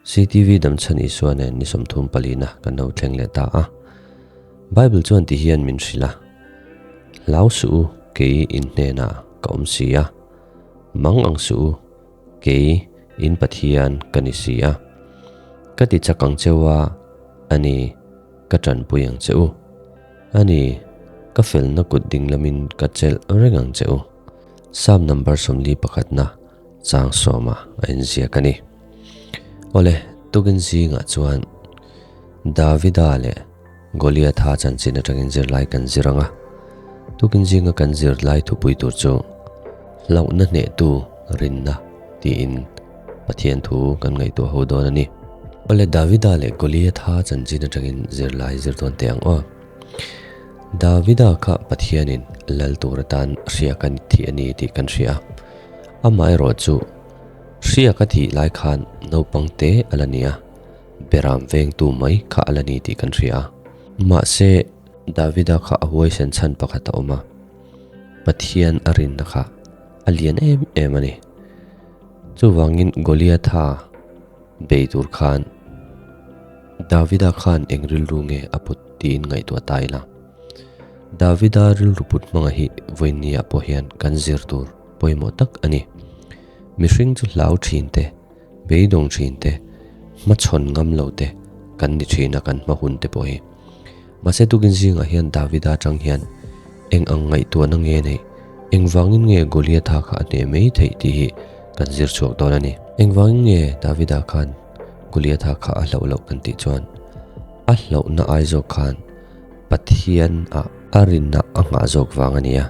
CTV Damchhan Isua nen ni 30 palina kan lo thleng leh ta a. Bible chuan ti hian min hrilh a, Hlau suh u, kei in hnenah ka awm si a. Mang ang suh u, kei in Pathian ka ni si a. Ka ti chak ang cheu a, a ni, ka tanpui ang che u. A ni, ka felna kut ding lamin ka chelh reng ang che u. Psalm number 41 na chang sawma a inziak a ni. Awle, tukin zingah chuan Davida leh Goliatha chanchin atangin zirlai kan zir ang a. Tukin zinga kan zirlai thupui tur chu Hlauhna hnehtu rinna tiin Pathian thu kan ngaihtuah ho dawn a ni. Awle, Davida leh Goliatha chanchin atangin zirlai zir dawn teh ang aw. Davida kha Pathianin lal tur atan hria kan thih a ni tih kan hria a. Amaherawh chu hria ka thih lai khan naupang te a la ni a, beram vengtu mai kha a la ni tih kan hria a. Mahse, Davida kha a huaisen chhan pakhat a awm a, Pathian a rinna kha a lian em em a ni. Chuvangin Goliatha bei tur khan Davida khan eng rilru nge a put tiin ngaihtuah ta ila. Davida rilru put hmanga hi vawinia pawh hian kan zir tur pawimawh tak a ni. Mihring chu hlau thin te, beidawng thin te, hmachhawn ngam lo te kan ni thin a kan hma hun te pawh hi. Mahse tukin zingah hian Davida atang hian eng ang ngaihtuahna nge neih, engvangin nge Goliatha kha a hneh mai theih tih hi kan zir chhuak dawn a ni. Engvangin nge Davida khan Goliatha kha a hlauh loh kan tih chuan a hlauhna ai zawk khan Pathian ah a rinna a nghah zawk vang a ni a.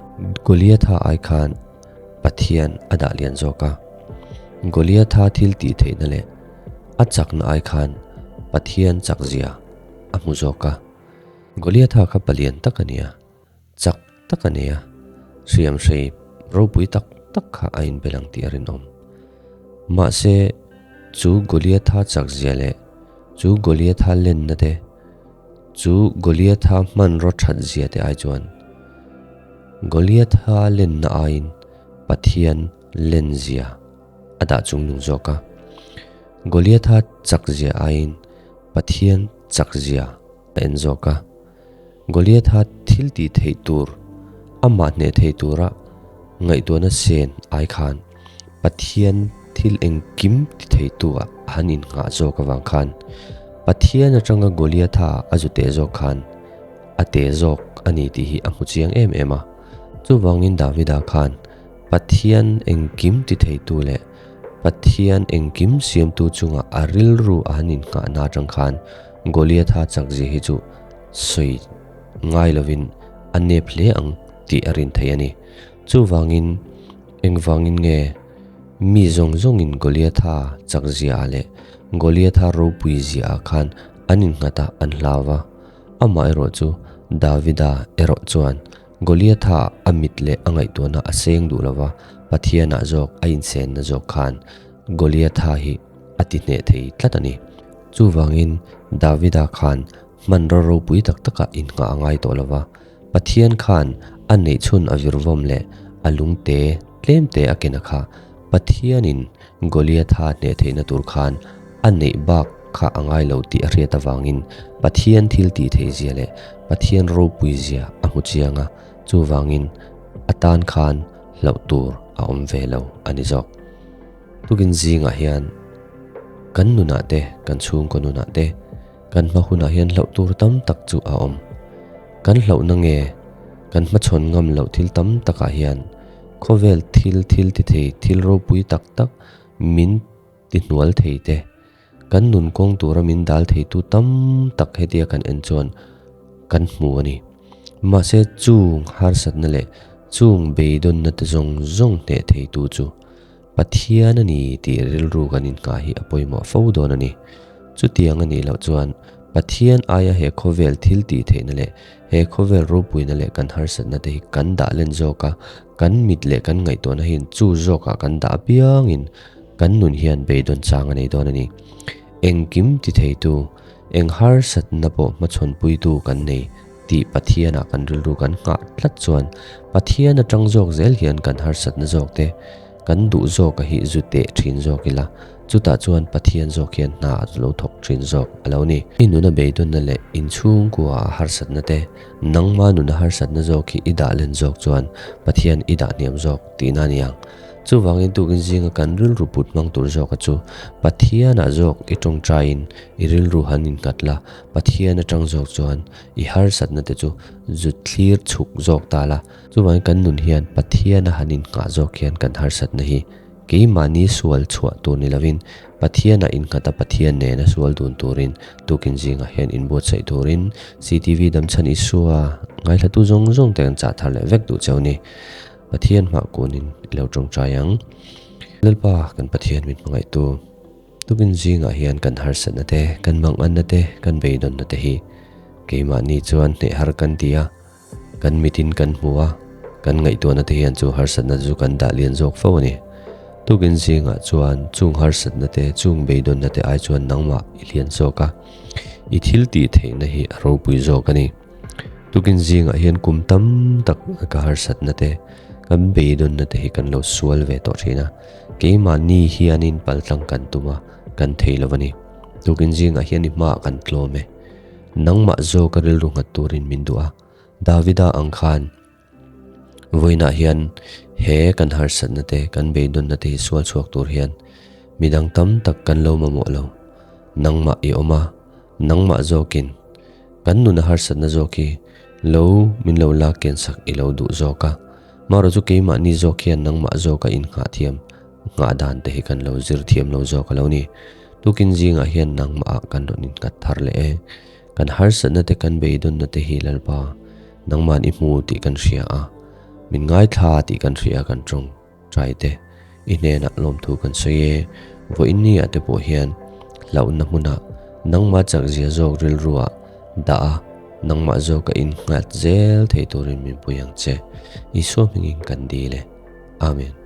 Goliatha ai khan Pathian a dah lian zawk a. Goliatha thil tih theihna leh a chakna ai khan Pathian chak zia a hmu zawk a. Goliatha kha palian tak a ni a, chak tak a ni a, hriam hrei ropui tak tak kha a inbel ang tih a rinawm. Mahse, chu Goliatha chak zia leh chu Goliatha lenna te, Chu Goliatha hmanraw that zia te ai chuan Goliatha lenna aiin Pathian len zia a dah chung nung zawk a. Goliatha chak zia aiin Pathian chak zia a en zawk a. Goliatha thil tih theih tur, amah hneh thei tura ngaihtuahna sen ai khan Pathian thil engkim ti theitu ah han innghah zawk avang khan Pathian atanga Goliatha a zu teh zawk khan a teh zawk a ni tih hi a hmu chiang em em a. Chuvangin Davida khan Pathian engkim ti theitu leh Pathian engkim siamtu chunga a rilru a han innghahna atang khan Goliatha chakzia hi chu sawi ngai lovin a nep hle ang tih a rin thei a ni. Chuvangin Engvangin nge mi zawng zawngin Goliatha chak ziaah leh Goliatha ropui ziaah khan an innghat a, an hlau va? Amaherawh chu Davida erawh chuan Goliatha a mit leh a ngaihtuahna a seng duh lo va, Pathianah zawk a insenna zawk khan Goliatha hi a ti hneh thei tlat a ni. Chuvangin Davida khan hmanraw ropui tak takah innghah a ngai tawh lo va, Pathian khan a neihchhun a virvawm leh a lungte tlemte a ken a kha. Pathianin Goliatha hneh theihna tur khan a neih bak kha a ngai lo tih a hriat avangin Pathian thil tih theih zia leh Pathian ropui zia a hmu chiang a, chuvangin a tan khan hlauh tur a awm ve lo a ni zawk. Tukin zingah hian kan nunah te, kan chhungkaw nunah te, Kan hma hunah hian hlauh tur tam tak chu a awm. Kan hlauhna nge kan hmachhawn ngam loh thil tam takah hian khawvel thil thil ti thei thil ropui tak tak min ti hnual thei te, kan nun kawng tura min dal theitu tam tak hetia kan en chuan kan hmu a ni. Mahse chung harsatna leh chung beidawnna te zawng zawng hneh theitu chu Pathian a ni tih rilru kan innghah hi a pawimawh fo dawn a ni. Chutiang a nih loh chuan Pathian aia he khawvel thil tih theihna leh he khawvel ropuina leh kan harsatna te hi kan dah len zawk a, kan mit leh kan ngaihtuahna hian chu zawkah kan dah apiangin kan nun hian beidawn chang a nei dawn a ni. Engkim ti theitu, eng harsatna pawh hmachhawnpuitu kan nei tih Pathianah kan rilru kan nghah tlat chuan Pathian atang zawk zel hian kan harsatna zawk te kan duh zawk a hi zu teh thin zawk ila. Chutah chuan Pathian zawk hian hna a lo thawk thin zawk a lo ni. I nuna beidawnna leh inchhungkua a harsatna te, nangma nuna harsatna zawk hi i dah len zawk chuan Pathian i dah hniam zawk tihna a ni ang. Chuvangin tukin zinga kan rilru put hmang tur zawka chu Pathianah zawk i tawngtaiin i rilru han innghat la, Pathian atang zawk chuan i harsatna te chu zu thlir chhuk zawk ta la. Chuvangin kan nun hian Pathiana han innghah zawk hian kan harsatna hi keimahni sual chhuah tur ni lovin Pathianah innghata Pathian nena sual dun turin tukin zingah hian inbuatsaih turin CTV Damchhan Isua ngaithlatu zawng zawng te kan chah thar leh vek duh cheu ni. Pathian hmah kunin i lo tawngtai ang. Lalpa kan Pathian min hmangaihtu, tukin zingah hian kan harsatna te, kan manganna te, kan beidawnna te hi keimahni chuan hneh har kan ti a, kan mitin kan hmu a, kan ngaihtuahna te hian chu harsatna chu kan dah lian zawk fo a ni. Tukin zingah chuan chung harsatna te, chung beidawnna te ai chuan nangmah i lian zawk a, i thil tih theihna hi a ropui zawk a ni. Tukin zingah hian kum tam tak ka harsatna te, kan beidawnna te hi kan lo sual ve tawh thin a, keimahni hianin paltlang kan tum a, kan thei lo a ni. Tukin zingah hian i hmaah kan tlawm e. Nangmah zawka rilru nghat turin min duh a, Davida ang khan vawiinah hian he kan harsatna te, kan beidawnna te hi sual chhuak tur hian midang tam tak kan lo mamawh lo. Nangmah i awm a, nangmah zawkin Kan nuna harsatna zawk hi lo min lo lak kian sak i lo duh zawk a, marawh chu keimahni zawk hian nangmah zawka innghah thiam nghah dan te hi kan lo zir thiam lo zawk a lo ni. Tukin zingah hian nangmahah kan rawn innghat thar leh e. Kan harsatna te kan beidawnna te hi Lalpa, nangma'n i hmu tih kan hria a, min ngaithla tih kan hria kan tawng. Ṭaite, i hnenah lawmthu kan sawi e. Vawiinniah te pawh hian hlauhna hmunah nangmah chakzia zawk rilruah dah a, nangmah zawka innghat zel thei turin min pui ang che. Isua hmingin kan dil e. Amen.